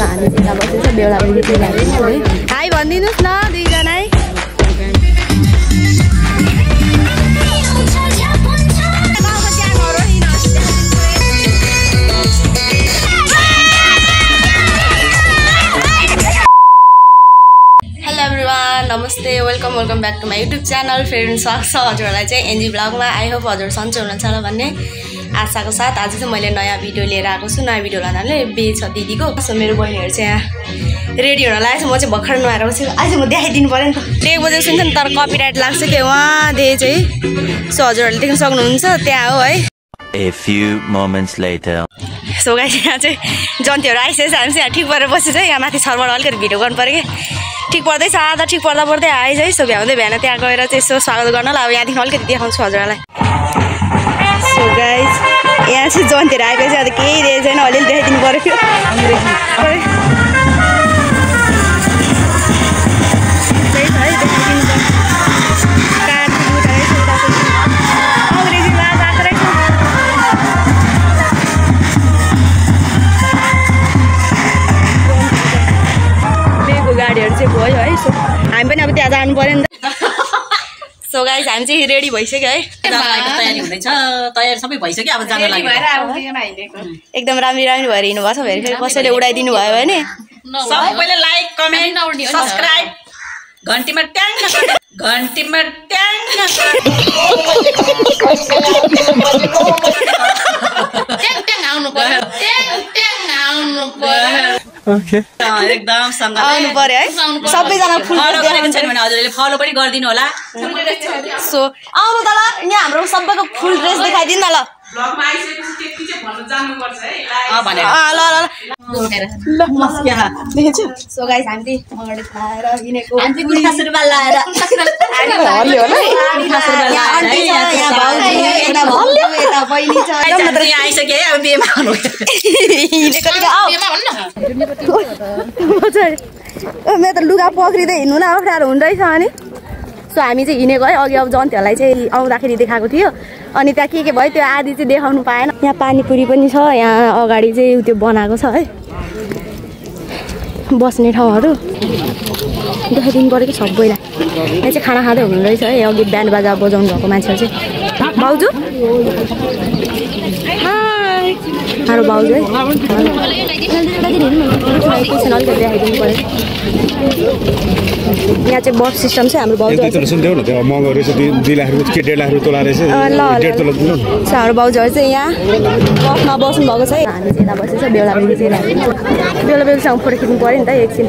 हामी चाहिँ यता बसेछ बेहुलाबेहुली चाहिँ लाग्छ है। हाई भनिदिनुहोस् न दुईजना। नमस्ते welcome back to my YouTube channel. फेरि स्वागत छ हजुरहरूलाई चाहिँ एनजी ब्लगमा। आई होप हजुर सन्चै हुनुहुन्छ होला भन्ने आशाको साथ आज चाहिँ मैले नयाँ भिडियो लिएर आएको छु। नयाँ भिडियो लानाले बिहे छ दिदीको। सो मेरो बहिनीहरू चाहिँ यहाँ रेडी हुन लागेको छ। म चाहिँ भर्खर नुहाएर छु। आज म देखाइदिनु पऱ्यो नि त। 1 बजे सुन्छ नि तर कपिराइट लाग्छ कि उहाँदेखि चाहिँ। सो हजुरहरूले देख्न सक्नुहुन्छ त्यहाँ हो है। A few moments later. So guys यहाँ चाहिँ जन्तीहरू आइसकेछ। हामी चाहिँ यहाँ ठिक परेर बसेछ। यहाँ माथि छरबाट अलिकति भिडियो गर्नु पऱ्यो कि ठिक पर्दैछ। आधा ठिक पर्दा पर्दै आइज है। सो भ्याउँदै भ्याएन त्यहाँ गएर चाहिँ यसो स्वागत गर्नलाई। अब यहाँदेखि अलिकति देखाउँछु हजुरहरूलाई। सो गाइस यहाँ चाहिँ जन्तीहरू आएपछि अब केही दिएको छैन। अलिअलि देखाइदिनु पऱ्यो। गाडीहरू चाहिँ भयो है। सो हामी पनि अब त्यहाँ जानु पऱ्यो नि त। सो गाइस हामी चाहिँ रेडी भइसक्यो है। तयारी हुँदैछ। तयारी सबै भइसक्यो अब जान लागि एकदम राम्री राम्री भएर हिँड्नु भएको छ। फेरि कसैले उडाइदिनु भयो भने सबैले लाइक कमेन्ट सब्स्क्राइब घन्टीमा ट्याङ घन्टीमा ट्याङ आउनु पर्यो। Okay. एकदम सँग आउनु पर्यो है। सबैजना फुल देखाएको छैन भने हजुरले फलो पनि गरिदिनु होला। सो आउनु त ल। यहाँ हाम्रो सबैको फुल ड्रेस देखाइदिनु न ल। ब्लगमा आइसकेपछि त्यति चाहिँ भन्न जान्नुपर्छ है। सो गाइस हामी अगाडि खाएर हिँडेको। हामी गुठा सुरुवाल लाएर आइसक्यो है। अब बिहेमा मेरो त लुगा पक्रिँदै हिँड्नु न अप्ठ्यारो हुँदैछ अनि। सो हामी चाहिँ हिँडेको है। अघि अब जन्तीहरूलाई चाहिँ आउँदाखेरि देखाएको थियो। अनि त्यहाँ के भयो त्यो आदि चाहिँ देखाउनु पाएन। यहाँ पानीपुरी पनि छ। यहाँ अगाडि चाहिँ त्यो बनाएको छ है बस्ने ठाउँहरू। देखाइदिनु पऱ्यो कि सबैलाई। यहाँ चाहिँ खाना खाँदै हुनु रहेछ है। अघि ब्यान्ड बाजा बजाउनु भएको मान्छेहरू चाहिँ भाउजू हाम्रो भाउजू है। अलिकति देखाइदिनु पऱ्यो। यहाँ चाहिँ बस सिस्टम चाहिँ हाम्रो भाउजू महँगो रहेछ। 2 लाख रुपियाँ के 1.5 लाख रुपियाँ तोला रहेछ। हाम्रो भाउजूहरू चाहिँ यहाँ बसमा बस्नु भएको छ है। हामी चाहिँ यता बसेछ बेहुलाबेहुली चाहिँ बेहुलाबेहुलीसँग फोटो खिच्नु पऱ्यो नि त एकछिन।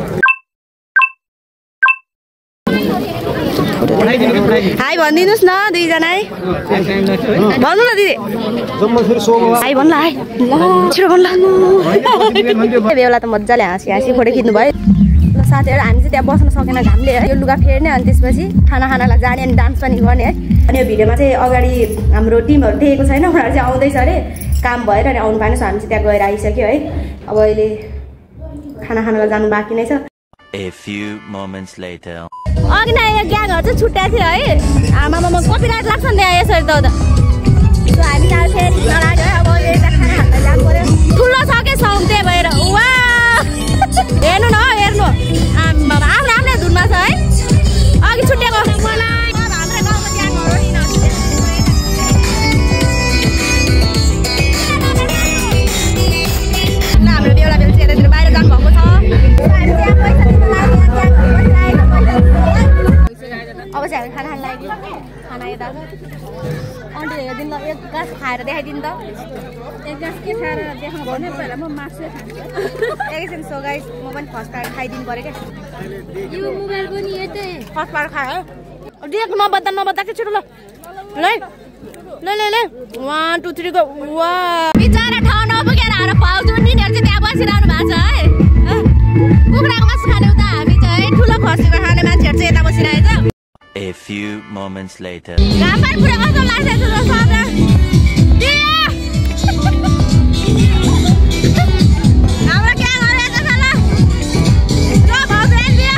हाई भनिदिनुहोस् न दुईजना है। भन्नु न दिदी हाई भन्नु हाई ल छिटो भन्नु। बेहुला त मजाले हाँसी फोटो खिच्नु भयो। ल साथीहरू हामी चाहिँ त्यहाँ बस्न सकेन घामले है। यो लुगा फेर्ने अनि त्यसपछि खाना खानालाई जाने अनि डान्स पनि गर्ने है। अनि यो भिडियोमा चाहिँ अगाडि हाम्रो टिमहरू देखेको छैन। उनीहरू चाहिँ आउँदैछ अरे काम भएर अनि आउनु पाएन। सो हामी चाहिँ त्यहाँ गएर आइसक्यो है। अब अहिले खाना खानालाई जानु बाँकी नै छ। A few moments later. अघि नै यो ग्याङहरू चाहिँ छुट्याएको थियो है। आमामा कपिराइट लाग्छ नि त्यहाँ यसरी त। सो हामी चाहिँ फेरि नलाग्यो है। अब यता खाना खाँदा जानु पऱ्यो। ठुलो छ कि साउन्ड त्यही भएर वा हेर्नु न हेर्नु आफ्नो आफ्नै धुनमा छ है। अघि छुट्याएको हाम्रै गाउँको ग्याङहरू हाम्रो बेहुलाबेहुली चाहिँ यतातिर बाहिर जानुभएको छ। अब चाहिँ हामी खाना खान लाग्यो। खाना यता अन्त हेरिदिनु ल। एक गाँस खाएर देखाइदिनु त। एक गाँस के खाएर देखाउनु भने पहिला म मासु खान्छु एकैछिन। सो गाइस म पनि फर्स्ट पाएर खाइदिनु पऱ्यो क्या। यो मोबाइल पनि यतै फर्स्ट पाएर खायो। देख नबद्दा के छिटो ल ल ल ल 1 2 3 गो। वा बिचारा ठाउँ नपुगेर हाम्रो भाउजू निनीहरू चाहिँ त्यहाँ बसिरहनु भएको छ है। कुखुराको मासु खाने उता हामी चाहिँ ठुलो खसीको खाने मान्छेहरू चाहिँ यता बसिरहेको छ। A few moments later. घाम पनि पुरा कस्तो लाग्छ हाम्रो ग्याङहरू यता छ ल। भाउजू एन्डियो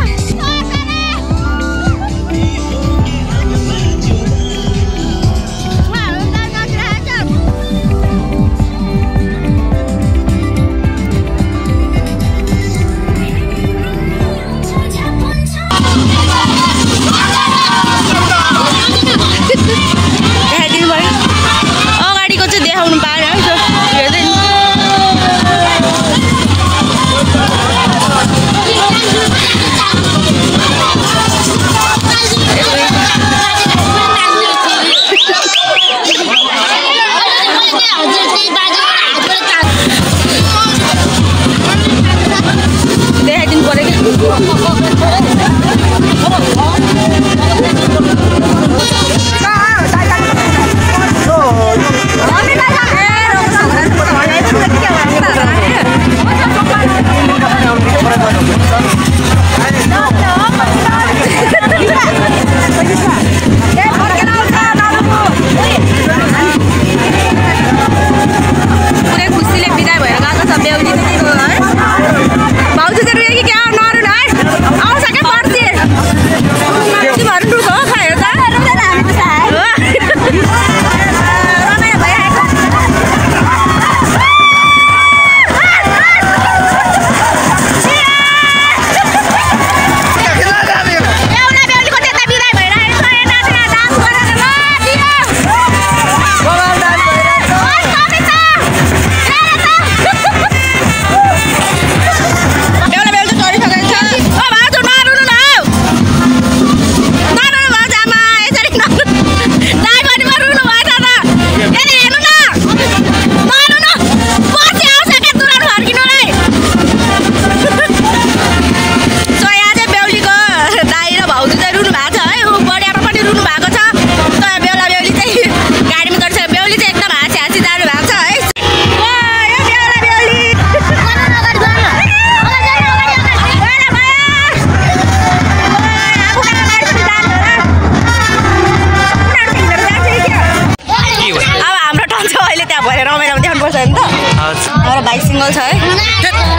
हाम्रो भाइ सिङ्गल छ है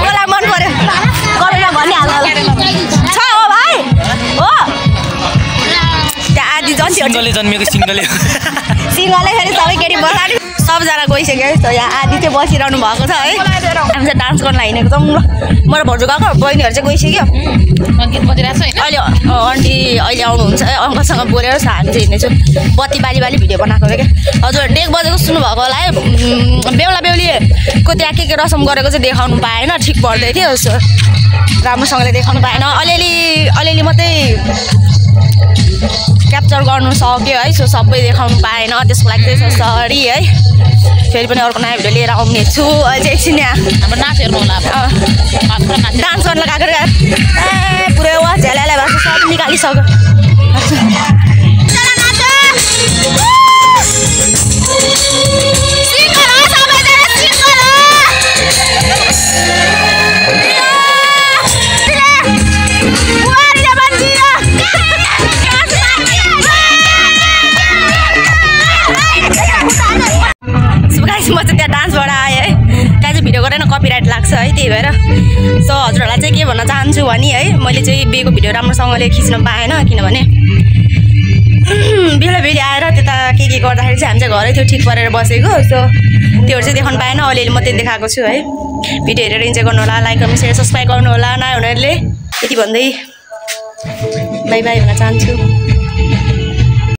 मलाई मन पर्यो गरेर भनिहाल्नु छ हो भाइ हो त्यहाँ आदि सिङ्गलले जन्मेको सिङ्गलले सिङ्गलै फेरि सबै केटी बसाल्यो सबजना गइसक्यो है यहाँ आदि चाहिँ बसिरहनु भएको छ है हामी चाहिँ डान्स गर्न हिँडेको छौँ ल मेरो भाउजू गएको बहिनीहरू चाहिँ गइसक्यो गीत बजिरहेको छ अहिले आन्टी अहिले आउनुहुन्छ है अङ्कलसँग बोलेर हामी चाहिँ हिँड्नेछु बत्ती बाली बाली भिडियो बनाएको क्या हजुर 1 बजेको सुन्नुभएको होला है बेहुला बेहुलीको त्यहाँ के रसम गरेको चाहिँ देखाउनु पाएन ठिक पर्दै थियो राम्रोसँगले देखाउनु पाएन अलिअलि मात्रै क्याप्चर गर्नु सक्यो है सो सबै देखाउनु पाएन त्यसको लागि चाहिँ सरी है फेरि पनि अर्को नयाँ भिडियो लिएर आउने छु अहिले एकछिन यहाँ हाम्रो नाच हेर्नु होला डान्स गर्न गएको ए पुरै वा झ्यालालाई भएको सब निकालिसक्यो म चाहिँ त्यहाँ डान्सबाट आएँ है त्यहाँ चाहिँ भिडियो गरेर कपिराइट लाग्छ है त्यही भएर सो हजुरहरूलाई चाहिँ के भन्न चाहन्छु भने है मैले चाहिँ बिहेको भिडियो राम्रोसँगले खिच्न पाएन किनभने बेला बेली आएर त्यता के गर्दाखेरि चाहिँ हामी चाहिँ घरै थियो ठिक परेर बसेको सो त्योहरू चाहिँ देखाउनु पाएन अलिअलि मात्रै देखाएको छु है भिडियो हेरेर इन्जोय गर्नु होला लाइक कमेन्ट सेयर सब्सक्राइब गर्नु होला नयाँ हुनेहरूले यति भन्दै बाई बाई भन्न चाहन्छु